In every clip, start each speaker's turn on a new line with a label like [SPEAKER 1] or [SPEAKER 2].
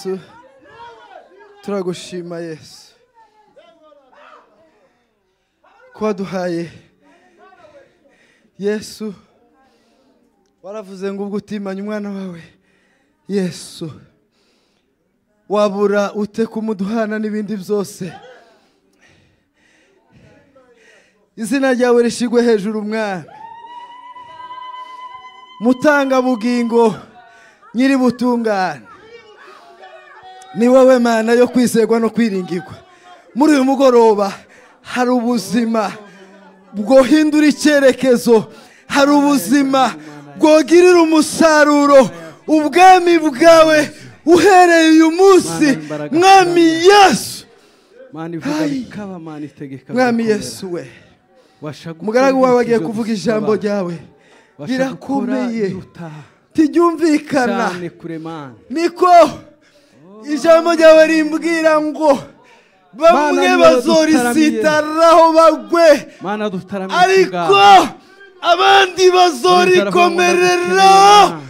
[SPEAKER 1] Yesu, turagushima Yesu ko waduhaye Yesu. Waravuze ngo ubwo utimanye umwana wawe Yesu, wabura ute kumuduhana n'ibindi byose. Izina ryawe rishigwe hejuru Mwami, mutanga bugingo nyiri butungane. Ni wowe Mana yo kwizerwa no kwiringirwa. Muri uyu mugoroba hari ubuzima bwohindura icyerekezo, hari ubuzima bwogirira umusaruro ubwami bwawe uhereye uyu munsi Mwami Yesu. Mwami Yesu we, umugaragu wawe agiye kuvuga ijambo ryawe rirakomeye tiryumvikana. Niko ijambo ryawe rimbwira ngo bamwe bazorisitaraho bagwe, ariko abandi bazorikomerera.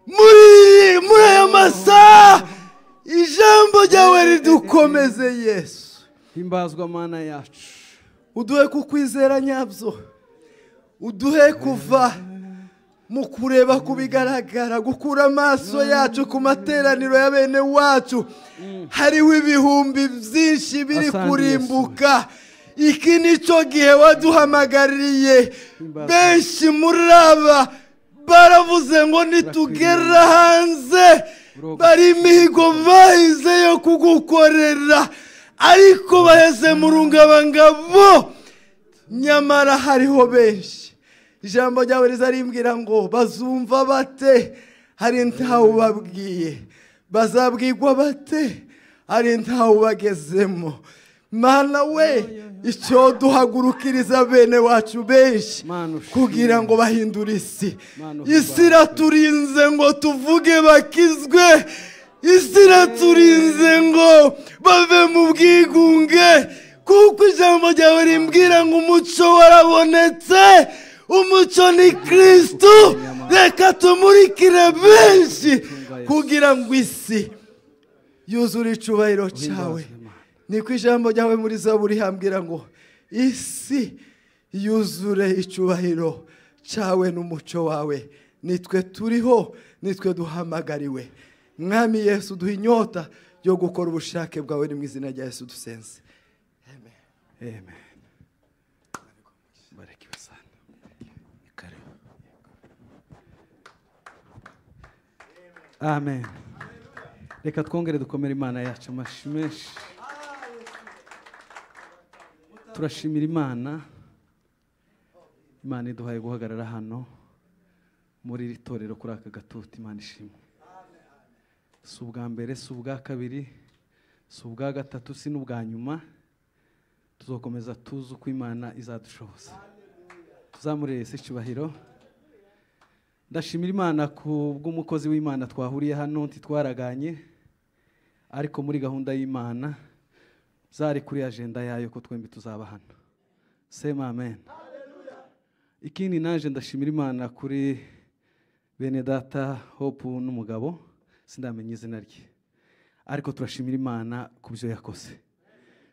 [SPEAKER 1] Muri ayo masaha ijambo ryawe ridukomeze Yesu.
[SPEAKER 2] Himbazwa Mana yacu,
[SPEAKER 1] uduhe kukwizera nyabyo, uduhe kuva mu kureba kubigaragara, gukura amaso yacu ku materaniro ya bene wacu. Hariho ibihumbi byinshi biri kurimbuka. Iki nicyo gihe waduhamagariye. Benshi muri aba baravuze ngo nitugera hanze bari imihigo bahize yo kugukorera, ariko baheze mu rungabangabo. Nyamara hariho benshi ijambo ryawe rizarimbwira ngo bazumva bate hari ntawe ubabwiye, bazabwirwa bate hari ntawe ubagezemo. Mana we, icyo duhagurukiriza bene wacu benshi kugira ngo bahindure isi. Isi iraturinze ngo tuvuge bakizwe, isi iraturinze ngo bave mu bwigunge, kuko ijambo ryawe rimbwira ngo umuco warabonetse, umuco ni Kristo. Reka tumurikire benshi kugira ngo isi yuzure icyubahiro cyawe. Niko ijambo ryawe muri Zaburi hambwira ngo isi yuzure icyubahiro cyawe n'umuco wawe. Nitwe turiho, nitwe duhamagariwe. Mwami Yesu, duhe inyota yo gukora ubushake bwawe, ni mu izina rya Yesu dusenze. Amen.
[SPEAKER 2] Amen. Barikiwe sana. Amen. Reka twongere dukomere Imana yacu amashyi menshi. Turashimira Imana. Imana iduhaye guhagarara hano muri iri torero kuri aka gatuti. Imana ishimwe. Si ubwa mbere, si ubwa kabiri, si ubwa gatatu, si n'ubwa nyuma. Tuzokomeza tuzi uko Imana izadushoboza. Tuzamurire Yesu icyubahiro. Ndashimira Imana ku bw'umukozi w'Imana twahuriye hano, ntitwaraganye, ariko muri gahunda y'Imana zari kuri agenda yayo ko twembi tuzaba hano. Sema amen. Ikindi naje ndashimira Imana kuri bene data Hope n'umugabo, sindamenye izina rye, ariko turashimira Imana ku byo yakoze.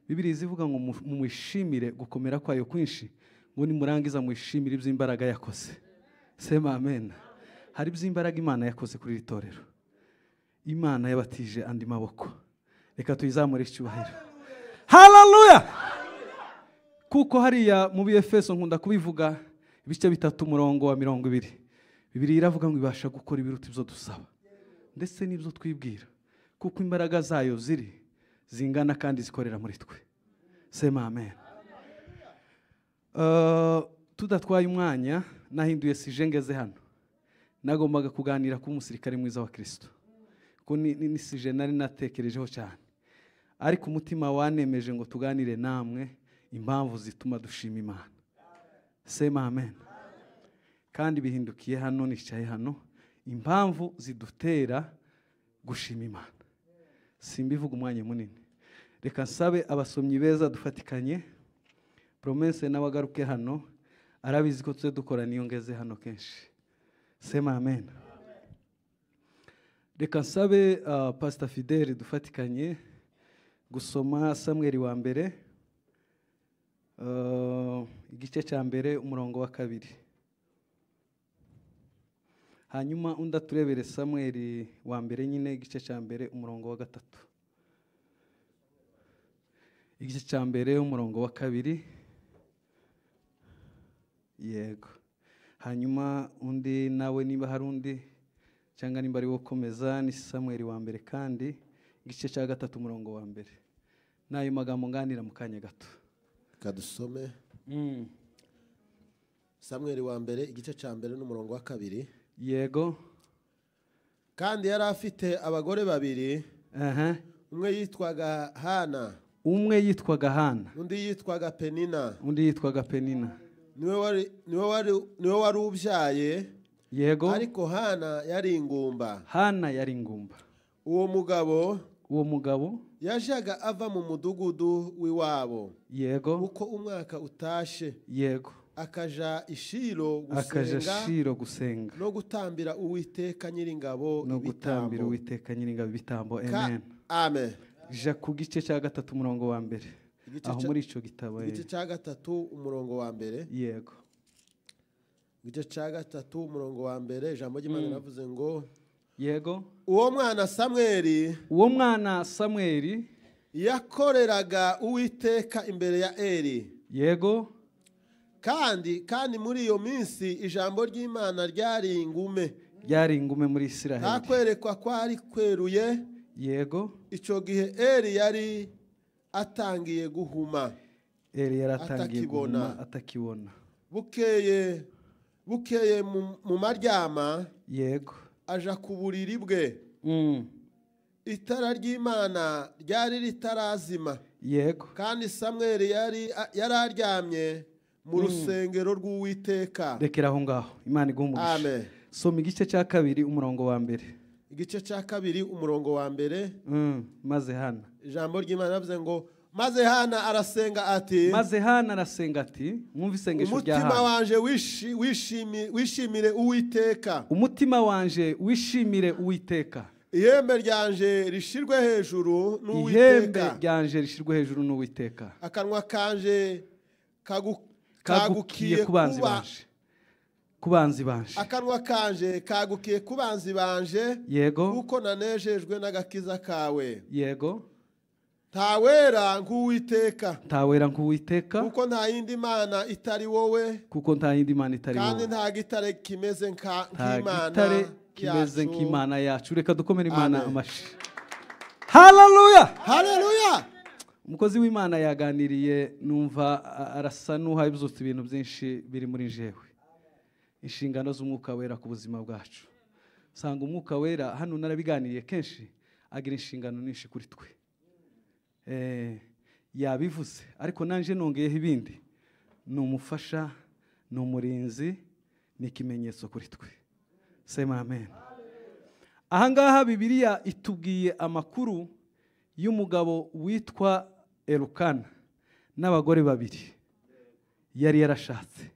[SPEAKER 2] Bibiliya ivuga ngo mumwishimire gukomera kwayo kwinshi, ngo nimurangiza mwishimire iby'imbaraga yakoze. Sema amen. Hari iby'imbaraga Imana yakoze kuri iri torero. Imana yabatije andi maboko. Reka tuyizamure icyubahiro. Haleluya! Kuko hariya mu Efeso nkunda kubivuga ibice 3 umurongo wa 20. Bibiliya iravuga ngo ibasha gukora ibiruta ibyo dusaba ndetse n'ibyo twibwira, kuko imbaraga zayo ziri zingana kandi zikorera muri twe. Sema amen. Tudatwaye umwanya, nahinduye sije ngeze hano. Nagombaga kuganira ku musirikare mwiza wa Kristo, ko ni sije nari natekerejeho cyane, ariko umutima wanemeje ngo tuganire namwe impamvu zituma dushima Imana. Sema amen. Kandi bihindukiye hano, nicaye hano, impamvu zidutera gushima Imana. Simbivuga umwanya munini. Reka nsabe abasomyi beza dufatikanye. Promesse n'abagaruke hano, arabizi ko tuze dukora niyo ngeze hano kenshi. Sema amen. Reka nsabe Pastor Fidele dufatikanye gusoma Samweli wa mbere, igice cya mbere umurongo wa 2. Hanyuma undi aturebere Samweli wa mbere nyine igice cya mbere umurongo wa 3. Igice cya mbere umurongo wa 2. Yego. Hanyuma undi nawe niba hari undi cyangwa nimba ari wokomeza ni Samweli wa mbere kandi igice cya 3 umurongo wa 1. Nayo magambo nganira mu kanya gato.
[SPEAKER 3] Kadusome. Samweli wa mbere igice cya mbere n'umurongo wa 2.
[SPEAKER 2] Yego.
[SPEAKER 3] Kandi yari afite abagore babiri. Umwe yitwaga Hana.
[SPEAKER 2] Umwe yitwaga Hana.
[SPEAKER 3] Undi yitwaga Penina.
[SPEAKER 2] Undi yitwaga Penina.
[SPEAKER 3] Niwe wari ubyaye.
[SPEAKER 2] Yego.
[SPEAKER 3] Ariko Hana yari ingumba.
[SPEAKER 2] Hana yari ingumba.
[SPEAKER 3] Uwo mugabo yajaga ava mu mudugudu w'iwabo.
[SPEAKER 2] Yego.
[SPEAKER 3] Uko umwaka utashe.
[SPEAKER 2] Yego.
[SPEAKER 3] Akaja ishiro gusenga.
[SPEAKER 2] Gusenga.
[SPEAKER 3] No gutambira Uwiteka Nyiringabo
[SPEAKER 2] ibitambo. No gutambira Uwiteka Nyiringabo ibitambo. Amen.
[SPEAKER 3] Amen.
[SPEAKER 2] Ja ku gice cya 3 umurongo wa 1. Aho muri ico gitabo.
[SPEAKER 3] Igice cya 3 umurongo wa 1.
[SPEAKER 2] Yego.
[SPEAKER 3] Igice cya 3 umurongo wa 1 ijambo ry'Imana ravuze ngo
[SPEAKER 2] Yego.
[SPEAKER 3] Uwo
[SPEAKER 2] mwana Samweli
[SPEAKER 3] yakoreraga Uwiteka imbere ya Eli.
[SPEAKER 2] Yego.
[SPEAKER 3] Kandi muri iyo minsi ijambo ry'Imana ryari ingume.
[SPEAKER 2] Ryari ingume muri Isiraheli.
[SPEAKER 3] Nta kwerekwa kwari kweruye.
[SPEAKER 2] Yego.
[SPEAKER 3] Ico gihe Eli yari atangiye guhuma.
[SPEAKER 2] Eli yaratangiye guhuma atakibona.
[SPEAKER 3] Bukeye mu maryama.
[SPEAKER 2] Yego.
[SPEAKER 3] Aja ku buriri bwe. Itara ry'Imana ryari ritarazima.
[SPEAKER 2] Yego.
[SPEAKER 3] Kandi Samweli yari aryamye mu rusengero rw'Uwiteka.
[SPEAKER 2] Rekera aho ngaho. Imana iguhe umugisha.
[SPEAKER 3] Amen.
[SPEAKER 2] Soma igice cya 2 umurongo wa 1.
[SPEAKER 3] Igice cya 2 umurongo wa 1.
[SPEAKER 2] Maze Hana.
[SPEAKER 3] Ijambo ry'Imana ravuze ngo maze Hana arasenga ati.
[SPEAKER 2] Maze Hana arasenga ati, mwumve isengesho rya Hana.
[SPEAKER 3] Umutima wanje wishimire Uwiteka.
[SPEAKER 2] Umutima wanje wishimire Uwiteka.
[SPEAKER 3] Ihembe ryanje rishirwe hejuru n'Uwiteka.
[SPEAKER 2] Ihembe ryanje rishirwe hejuru n'Uwiteka.
[SPEAKER 3] Akanwa kanje kagukiye
[SPEAKER 2] ku banzi banje. Ku banzi banje.
[SPEAKER 3] Akanwa kanje kagukiye ku banzi banje.
[SPEAKER 2] Yego.
[SPEAKER 3] Kuko nanejejwe n'agakiza kawe.
[SPEAKER 2] Yego.
[SPEAKER 3] Ntawera nk'Uwiteka.
[SPEAKER 2] Ntawera nk'Uwiteka.
[SPEAKER 3] Kuko nta yindi mana itari wowe.
[SPEAKER 2] Kuko nta yindi mana itari wowe.
[SPEAKER 3] Kandi nta gitare kimeze nk'Imana.
[SPEAKER 2] Gitare kimeze nk'Imana yacu. Reka dukomere Imana amashi. Hallelujah.
[SPEAKER 3] Hallelujah.
[SPEAKER 2] Umukozi w'Imana yaganiriye numva arasa n'uhaye byose ibintu byinshi biri muri jewe. Inshingano z'umwuka wera ku buzima bwacu. Sanga umwuka wera hano narabiganiriye kenshi agira inshingano nyinshi kuri twe. Yabivuze ariko nanje nongeyeho ibindi. Ni umufasha, ni umurinzi, ni ikimenyetso kuri twe. Sema amen. Ahangaha Bibiliya itubwiye amakuru y'umugabo witwa Elukana n'abagore babiri yari yarashatse.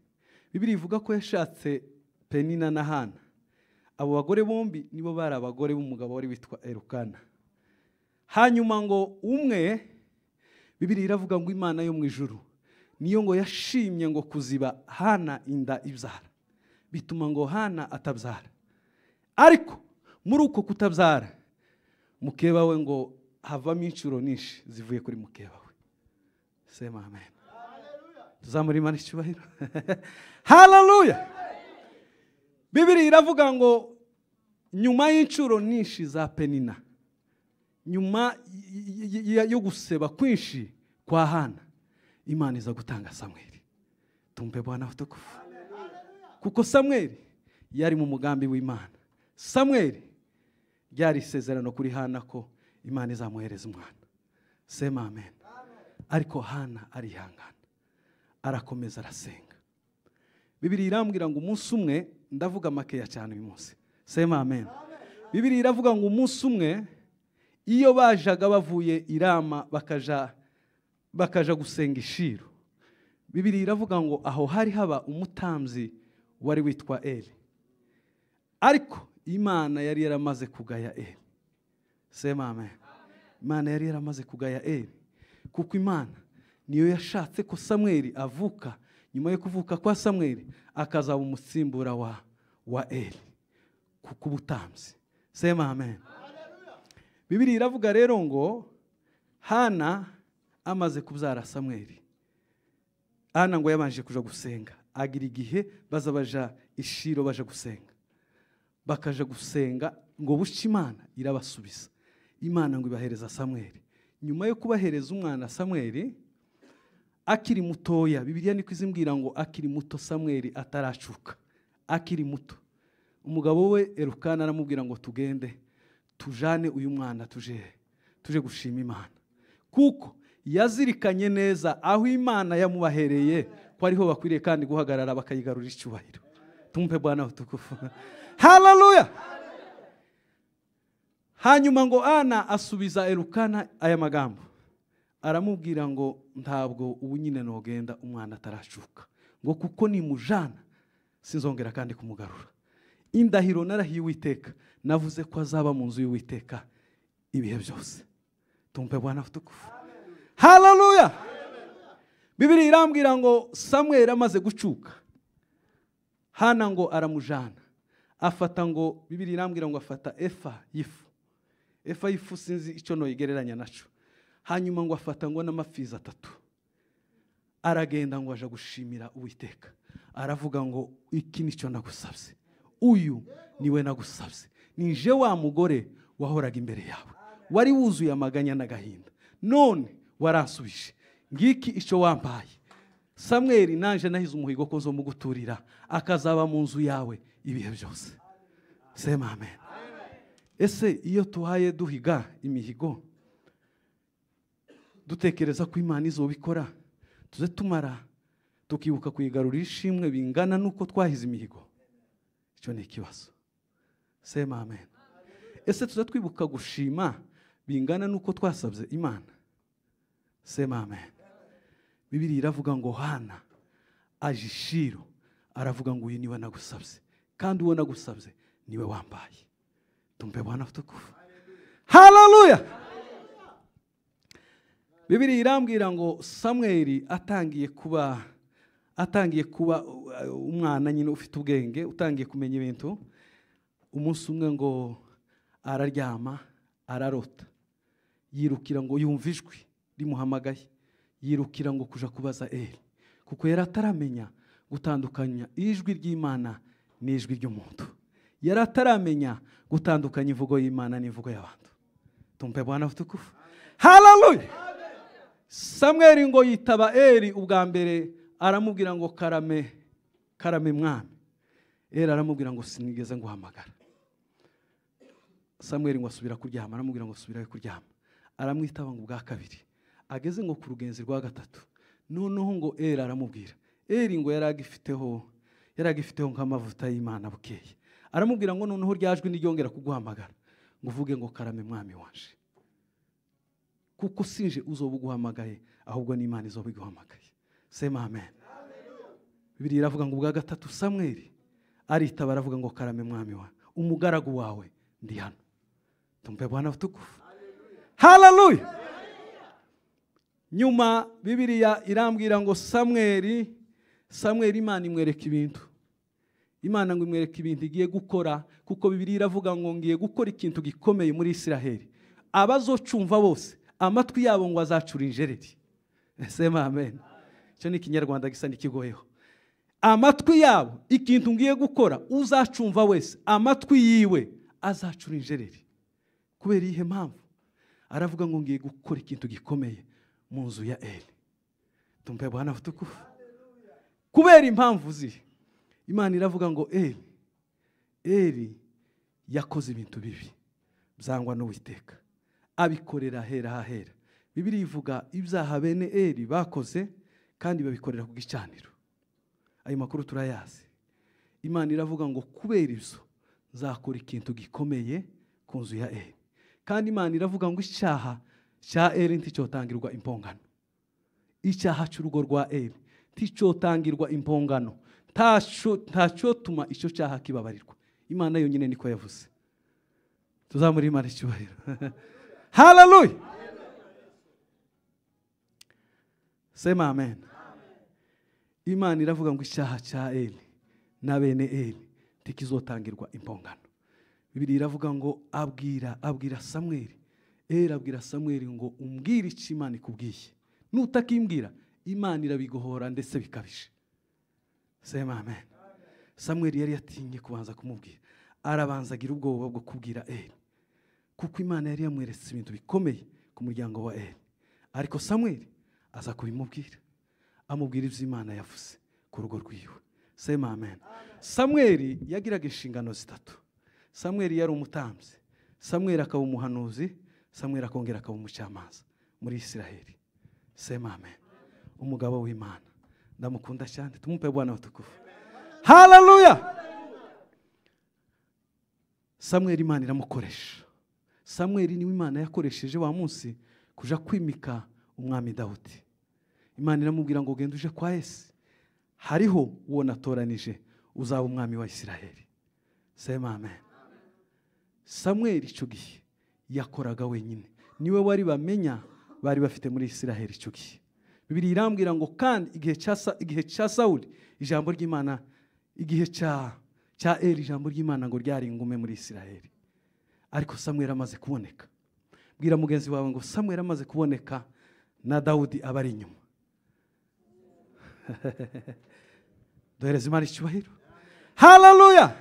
[SPEAKER 2] Bibiliya ivuga ko yashatse Penina na Hana. Abo bagore bombi nibo bari abagore b'umugabo wari witwa Elukana. Hanyuma ngo umwe, Bibiliya iravuga ngo Imana yo mu ijuru niyo ngo yashimye ngo kuziba Hana inda ibyara, bituma ngo Hana atabyara. Ariko muri uko kutabyara mukeba we ngo havamo inshuro nyinshi zivuye kuri mukeba we. Sema amen. Tuzamura Imana icyubahiro. Hallelujah. Bibiliya iravuga ngo nyuma y'inshuro nyinshi za Penina, nyuma yo guseba kwinshi kwa Hana, Imana iza gutanga Samweli. Tumpe Bwana utukufu. Kuko Samweli yari mu mugambi w'Imana. Samweli ryari isezerano kuri Hana ko Imana izamuhereza umwana. Sema amen. Ariko Hana arihangana, arakomeza arasenga. Bibiliya irambwira ngo umunsi umwe, ndavuga makeya cyane uyu munsi. Sema amen. Bibiliya iravuga ngo umunsi umwe iyo bajaga bavuye Irama bakaja gusenga Ishiro, Bibiliya iravuga ngo aho hari haba umutambyi wari witwa Eli. Ariko Imana yari yaramaze kugaya Eli. Sema amen. Imana yari yaramaze kugaya Eli, kuko Imana niyo yashatse ko Samweli avuka. Nyuma yo kuvuka kwa Samweli akazaba umusimbura wa Eli kuko ubutambyi. Sema amen. Bibiri iravuga rero ngo Hana amaze kubyara Samweli, Hana ngo yabanje kuja gusenga, agira igihe baza baja ishiro baja gusenga, bakaja gusenga ngo buce Imana irabasubiza. Imana ngo ibahereza Samweli. Nyuma yo kubahereza umwana Samweli akiri mutoya, Bibiliya niko izimbwira ngo akiri muto Samweli ataracuka, akiri muto, umugabo we Elukana aramubwira ngo tugende tujane uyu mwana tuje gushima Imana, kuko yazirikanye neza aho Imana yamubahereye ko ariho bakwiriye kandi guhagarara bakayigarurira icyubahiro. Tumpe Bwana utukufu. Haleluya. Hanyuma ngo Ana asubiza Elukana aya magambo, aramubwira ngo ntabwo ubu nyine nogenda umwana ataracuka, ngo kuko nimujana sinzongera kandi kumugarura. Indahiro narahiye Uwiteka, navuze ko azaba mu nzu y'Uwiteka ibihe byose. Tumpe Bwana utukufu. Haleluya. Bibiri irambwira ngo Samweli amaze gucuka, Hana ngo aramujana, afata ngo Bibiri irambwira ngo afata efa y'ifu. Efa y'ifu sinzi icyo noyigereranya naco. Hanyuma ngo afata ngo n'amafizi atatu, aragenda ngo aja gushimira Uwiteka, aravuga ngo iki nicyo nagusabye, uyu niwe nagusabye, nije wa mugore wahoraga imbere yawe, wari wuzuye amaganya n'agahinda, none waransubije, ngiki icyo wampaye. Samweli nanje nahize umuhigo ko nzomuguturira, akazaba mu nzu yawe ibihe byose. Sema amen. Ese iyo tuhaye duhiga imihigo, dutekereza ko Imana izobikora, tuze tumara tukibuka kuyigarurira ishimwe bingana nuko twahize imihigo? Icyo ni ikibazo. Sema amen. Ese tuze twibuka gushima bingana nuko twasabye Imana? Sema amen. Bibiri iravuga ngo Hana aje ishiro, aravuga ngo uyu niwe nagusabye, kandi uwo nagusabye niwe wambaye. Tumpe Bwana utukufu. Haleluya. Bibiri irambwira ngo Samweli atangiye kuba umwana nyine ufite ubwenge, utangiye kumenya ibintu. Umunsi umwe ngo araryama ararota, yirukira ngo yumva ijwi rimuhamagaye, yirukira ngo kuja kubaza Eli, kuko yari ataramenya gutandukanya ijwi ry'Imana n'ijwi ry'umuntu, yari ataramenya gutandukanya imvugo y'Imana n'imvugo y'abantu. Tumpe Bwana utukufu. Haleluya. Samweli ngo yitaba Eli ubwa mbere, aramubwira ngo karame karame mwami. Eli aramubwira ngo sinigeze nguhamagara. Samweli ngo asubira kuryama, aramubwira ngo subira kuryama, aramwitaba ngo ubwa kabiri, ageze ngo ku rugenzi rwa gatatu, noneho ngo Eli aramubwira. Eli ngo yaragifiteho nk'amavuta y'Imana bukeye, aramubwira ngo noneho ryajwi n'iryongera kuguhamagara ngo uvuge ngo karame mwami wanje, kuko sinje uzobuguhamagaye ahubwo ni Imana izobiguhamagaye. Sema amen. Bibiri iravuga ngo ubwa gatatu Samweli aritaba aravuga ngo karame mwami wa, umugaragu wawe ndi hano. Tumpe Bwana utukufu. Haleluya. Nyuma Bibiliya irambwira ngo Samweli Imana imwereka ibintu. Imana ngo imwereka ibintu igiye gukora, kuko Bibiliya iravuga ngo ngiye gukora ikintu gikomeye muri Isiraheli, abazocumva bose amatwi yabo ngo azacura injereri. Sema amen. Icyo ni ikinyarwanda gisa n'ikigoyeho. Amatwi yabo, ikintu ngiye gukora, uzacumva wese amatwi yiwe azacura injereri. Kubera iyihe mpamvu? Aravuga ngo ngiye gukora ikintu gikomeye mu nzu ya Eli. Tumpe Bwana utukufu. Kubera impamvu zihe? Imana iravuga ngo Eli yakoze ibintu bibi byangwa n'Uwiteka, abikorera hera hahera. Bibiliya ivuga ibyaha bene Eli bakoze kandi babikorera ku gicaniro. Ayo makuru turayazi. Imana iravuga ngo kubera ibyo nzakora ikintu gikomeye ku nzu ya Eli. Kandi Imana iravuga ngo icyaha cya Eli nticyotangirwa impongano. Icyaha cy'urugo rwa Eli nticyotangirwa impongano. Ntacyo tuma icyo cyaha kibabarirwa. Imana yonyine niko yavuze. Tuzamure Imana icyubahiro. Haleluya. Sema amen. Imana iravuga ngo icyaha cya Eli na bene Eli ntikizotangirwa impongano. Bibiliya iravuga ngo abwira Samweli. Eli abwira Samweli ngo umbwire icyo Imana ikubwiye. Nutakimbwira Imana irabigohora ndetse bikabije. Sema amen. Samweli yari yatinye kubanza kumubwira. Arabanza agira ubwoba bwo kubwira Eli, kuko Imana yari yamweretse ibintu bikomeye ku muryango wa Eli. Ariko Samweli aza kubimubwira, amubwira ibyo Imana yavuze ku rugo rwiwe. Sema amen. Samweli yagiraga inshingano zitatu. Samweli yari umutambyi, Samweli akaba umuhanuzi, Samweli akongera akaba umucamanza muri Isiraheli. Sema amen. Umugabo w'Imana ndamukunda cyane, tumupe Bwana utukufu. Haleluya. Samweli Imana iramukoresha. Samweli niwe Imana yakoresheje wa munsi kuja kwimika umwami Dawudi. Imana iramubwira ngo genda uje kwa Yese, hariho uwo natoranije uzaba umwami wa Isiraheli. Sema amen. Samweli icyo gihe yakoraga wenyine, niwe wari bamenya bari bafite muri Isiraheli icyo gihe. Bibiliya irambwira ngo kandi igihe cya Sawuli ijambo ry'Imana, igihe cya Eli ijambo ry'Imana ngo ryari ingume muri Isiraheli. Ariko Samweli amaze kuboneka, bwira mugenzi wawe ngo Samweli amaze kuboneka na Dawudi abari inyuma. Duhereze Imana icyubahiro. Haleluya.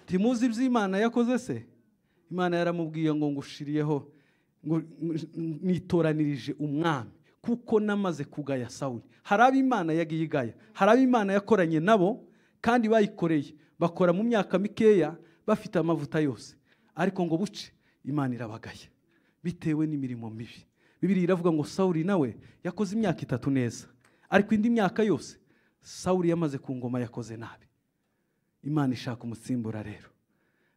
[SPEAKER 2] Timuzi iby'Imana yakoze se? Imana yaramubwiye ngo ngushiriyeho, ngo nitoranirije umwami kuko namaze kugaya Sawuli. Hari abo Imana yagiye igaya, hari abo Imana yakoranye nabo kandi bayikoreye, bakora mu myaka mikeya bafite amavuta yose, ariko ngo buce Imana irabagaya bitewe n'imirimo mibi. Bibiliya iravuga ngo Sawuli nawe yakoze imyaka 3 neza, ariko indi myaka yose Sawuli yamaze ku ngoma yakoze nabi. Imana ishaka umutsimbura rero.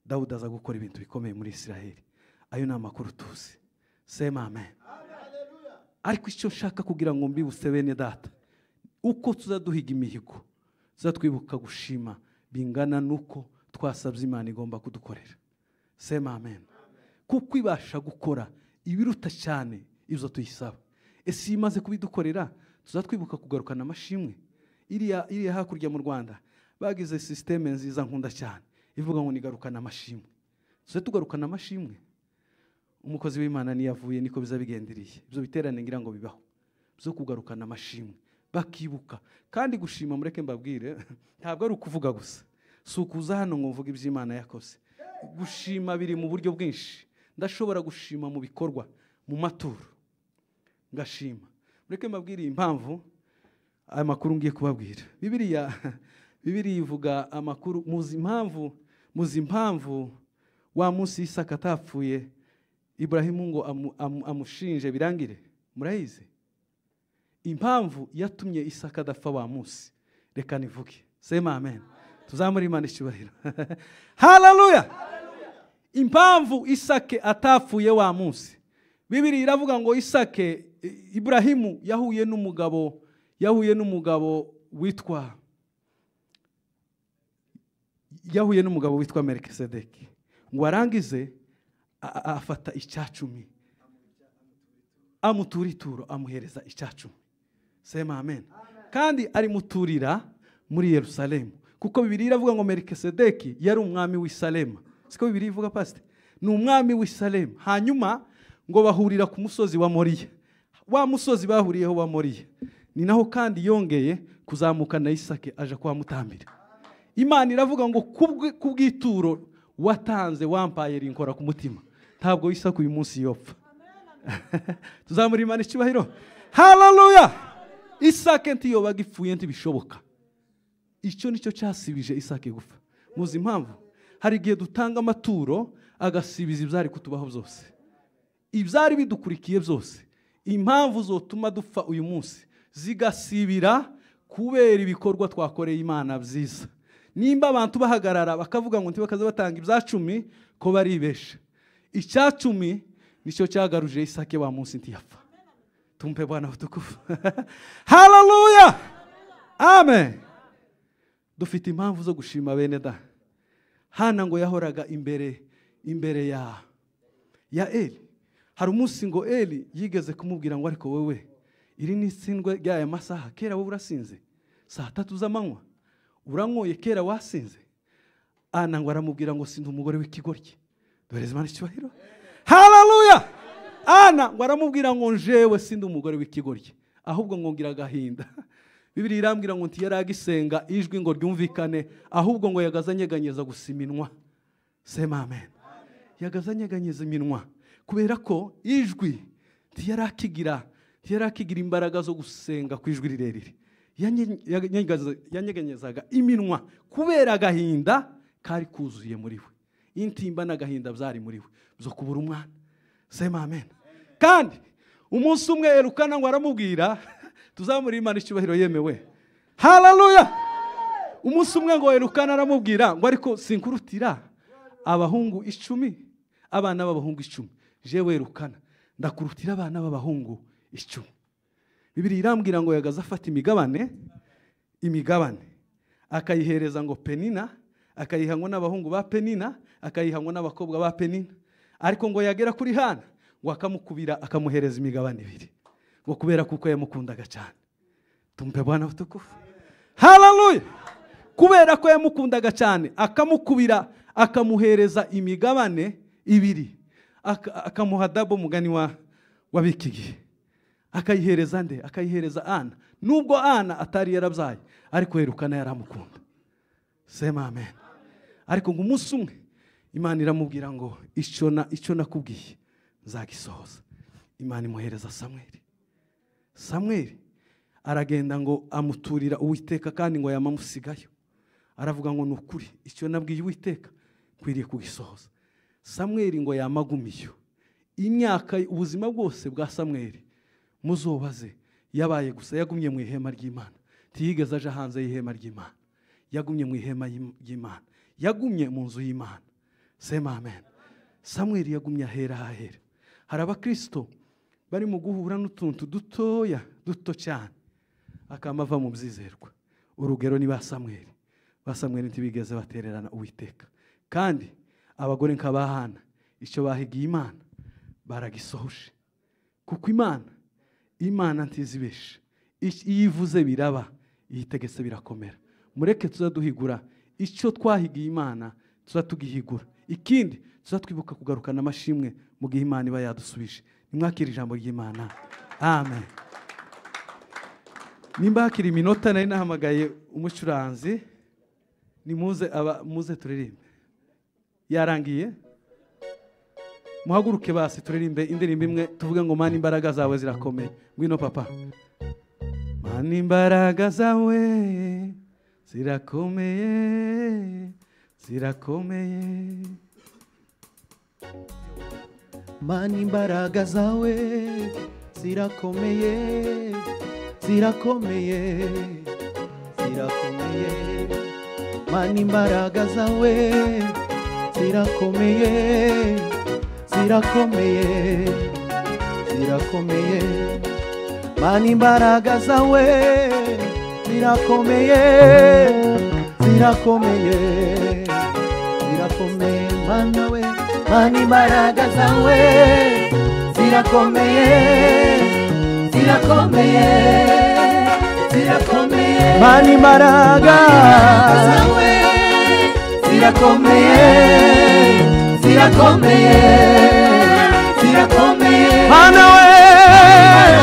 [SPEAKER 2] Dawudi aza gukora ibintu bikomeye muri Isiraheli. Ayo ni amakuru tuzi. Sema amen. Ariko icyo nshaka kugira ngo mbibutse bene data, uko tuzaduhiga imihigo, tuzatwibuka gushima bingana nuko twasabye Imana igomba kudukorera. Sema amen. Kuko ibasha gukora ibiruta cyane ibyo tuyisaba. Ese imaze kubidukorera, tuzatwibuka kugarukana amashimwe. Iriya hakurya mu Rwanda bagize systeme nziza nkunda cyane ivuga ngo nigarukana amashimwe. Tuze tugarukana amashimwe. Umukozi w'Imana niyavuye niko bizabigendiriye. Ibyo biterane ngira ngo bibaho byo kugarukana amashimwe, bakibuka. Kandi gushima, mureke mbabwire, ntabwo ari ukuvuga gusa. Si ukuza hano ngo mvuge iby'Imana yakoze. Gushima biri mu buryo bwinshi. Ndashobora gushima mu bikorwa, mu maturo ngashima. Mureke mbabwire impamvu aya makuru ngiye kubabwira. Bibiliya ivuga amakuru, muzi impamvu wa munsi Isaka atapfuye Ibrahimu ngo amushinje birangire. Murayizi impamvu yatumye Isaka adapfa wa munsi? Reka nivuge. Sema amen. Tuzamure Imana icyubahiro. Haleluya. Impamvu Isake atapfuye wa munsi, Bibiliya iravuga ngo Isake, Ibrahimu yahuye n'umugabo witwa Melkisedeki, ngo arangize afata icyacumi amutura ituro, amuhereza icyacumi. Sema amen. Kandi arimuturira muri Yerusalemu, kuko Bibiliya iravuga ngo Melkisedeki yari umwami w'i Salema. Siko Bibiliya ivuga pastor? Ni umwami w'i Salema. Hanyuma ngo bahurira ku musozi wa Moriya. Wa musozi bahuriyeho wa Moriya ni naho kandi yongeye kuzamuka na Isake aje kwa mutambira. Imana iravuga ngo kubw'ituro watanze wampaye rinkora ku mutima, ntabwo Isaka uyu munsi yopfa. Tuzamura Imana icyubahiro. Haleluya. Isake ntiyobaga ipfuye, ntibishoboka. Icyo nicyo cyasibije Isake gupfa. Muzi impamvu? Hari igihe dutanga amaturo agasibiza ibyari kutubaho byose, ibyari bidukurikiye byose. Impamvu zotuma dupfa uyu munsi zigasibira kubera ibikorwa twakoreye Imana byiza. Nimba abantu bahagarara bakavuga ngo ntibakaze batanga ibyacumi ko baribesha, icyacumi nicyo cyagaruje Isake wa munsi ntiyapfa. Tumpe Bwana utukufu. Haleluya. Amen. Dufite impamvu zo gushima bene da. Hana ngo yahoraga imbere ya Eli. Hari umunsi ngo Eli yigeze kumubwira ngo ariko wewe iri ni itsindwe ry'aya masaha, kera wowe urasinze saa 3 z'amanywa, uranyoye kera wasinze. Ana ngo aramubwira ngo sindi umugore w'ikigoryi. Duhereze Imana icyubahiro. Haleluya. Ana ngo aramubwira ngo njewe sindi umugore w'ikigoryi, ahubwo ngo ngira agahinda. Bibiliya irambwira ngo ntiyaragisenga ijwi ngo ryumvikane, ahubwo ngo yagazanyeganyeza gusa iminwa. Sema amen. Yagazanyeganyeza iminwa kubera ko ijwi ntiyarakigira imbaraga zo gusenga ku ijwi rirerire. Yanyeganyezaga iminwa kubera agahinda kari kuzuye muri we. Intimba n'agahinda byari muri we byo kubura umwana. Sema amen. Kandi umunsi umwe Elukana ngo aramubwira, tuzamura Imana icyubahiro yemewe. Haleluya. Umunsi umwe ngo Elukana aramubwira ngo ariko sinkurutira abahungu 10, abana b'abahungu 10. Jewe Elukana ndakurutira abana b'abahungu 10. Bibiliya irambwira ngo yagaza afata imigabane akayihereza ngo Penina, akayiha ngo n'abahungu ba Penina, akayiha ngo n'abakobwa ba Penina. Ariko ngo yagera kuri Hana ngo akamukubira akamuhereza imigabane 2, ngo kubera kuko yamukundaga cyane. Tumpe Bwana utukufu. Haleluya. Kubera ko yamukundaga cyane akamukubira akamuhereza imigabane 2, akamuha dabo mugani wa bikigihe. Akayihereza nde? Akayihereza Ana. Nubwo Ana atari yarabyaye, ariko Elukana yaramukunda. Sema amen. Ariko ngo umunsi umwe Imana iramubwira ngo icyo nakubwiye nzagisohoza. Imana imuhereza Samweli. Samweli aragenda ngo amuturira Uwiteka, kandi ngo yamamusigayo. Aravuga ngo nukuri icyo nabwiye Uwiteka nkwiriye kugisohoza. Samweli ngo yamagumiyo. Imyaka ubuzima bwose bwa Samweli muzobaze yabaye gusa yagumye mu ihema ry'Imana. Ntiyigeze aja hanze y'ihema ry'Imana. Yagumye mu ihema ry'Imana. Yagumye mu nzu y'Imana. Sema amen. Samweli yagumye ahera hahera. Hari abakristo bari mu guhura n'utuntu dutoya duto cyane akamava mu byizerwa. Urugero ni ba Samweli. Ba Samweli ntibigeze batererana Uwiteka. Kandi abagore nk'abahana icyo bahigiye Imana baragisohoje. Kuko Imana ntizibeshe. Iyo ivuze biraba, iyitegetse birakomera. Mureke tuzaduhigura icyo twahigiye Imana, tuzatugihigura. Ikindi tuzatwibuka kugarukana amashimwe mu gihe Imana iba yadusubije. Nimwakira ijambo ry'Imana. Amen. Nimba hakiri iminota nari nahamagaye umucuranzi, nimuze muze turirimbe. Yarangiye. Muhaguruke basi turirimbe indirimbo imwe tuvuge ngo Mana imbaraga zawe zirakomeye. Ngwino papa. Mana imbaraga zawe zirakomeye, zirakomeye.
[SPEAKER 4] Mana imbaraga zawe zirakomeye, zirakomeye, zirakomeye. Mana imbaraga zawe zirakomeye, zirakomeye, zirakomeye. Mana imbaraga zawe zirakomeye, zirakomeye, zirakomeye. Mana we, Mana imbaraga zawe zirakomeye, zirakomeye, zirakomeye. Mana imbaraga zawe zirakomeye, zirakomeye, zirakomeye. Mana we,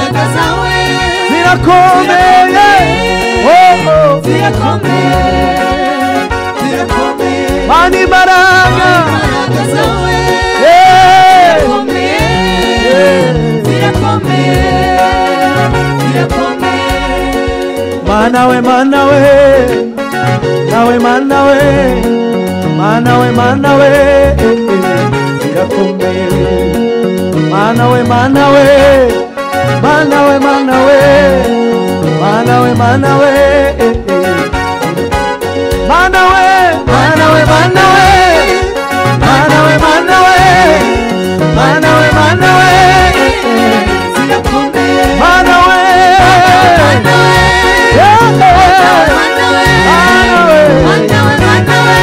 [SPEAKER 4] imbaraga zawe zirakomeye, oh zirakomeye, zirakomeye. Mana imbaraga zawe zirakomeye, zirakomeye, zirakomeye. Mana we, Mana we, nawe Mana we, Mana we, Mana we, zirakomeye. Mana we, Mana we, Mana we, Mana we, Mana we, Mana we, Mana we, Mana we, Mana we, Mana we, Mana we, Mana we, Mana we, zirakomeye. Mana we, Mana we, Mana we, Mana we, Mana we,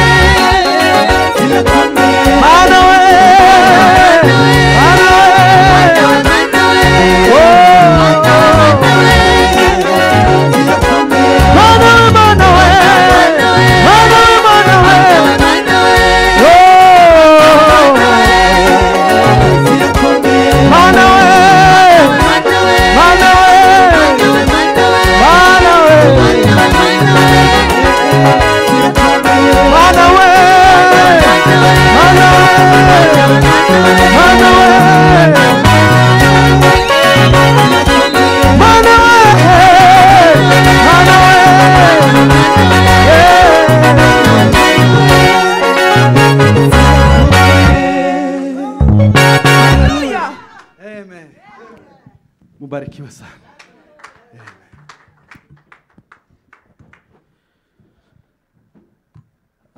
[SPEAKER 2] Mubarikiwe sana.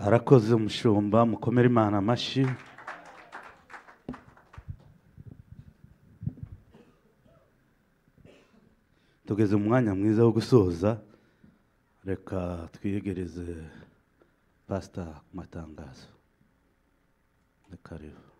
[SPEAKER 5] Arakoze umushumba, mukomere Imana amashyi. Tugeze mu mwanya mwiza wo gusoza, reka twiyegereze pastor ku matangazo. Ni karibu.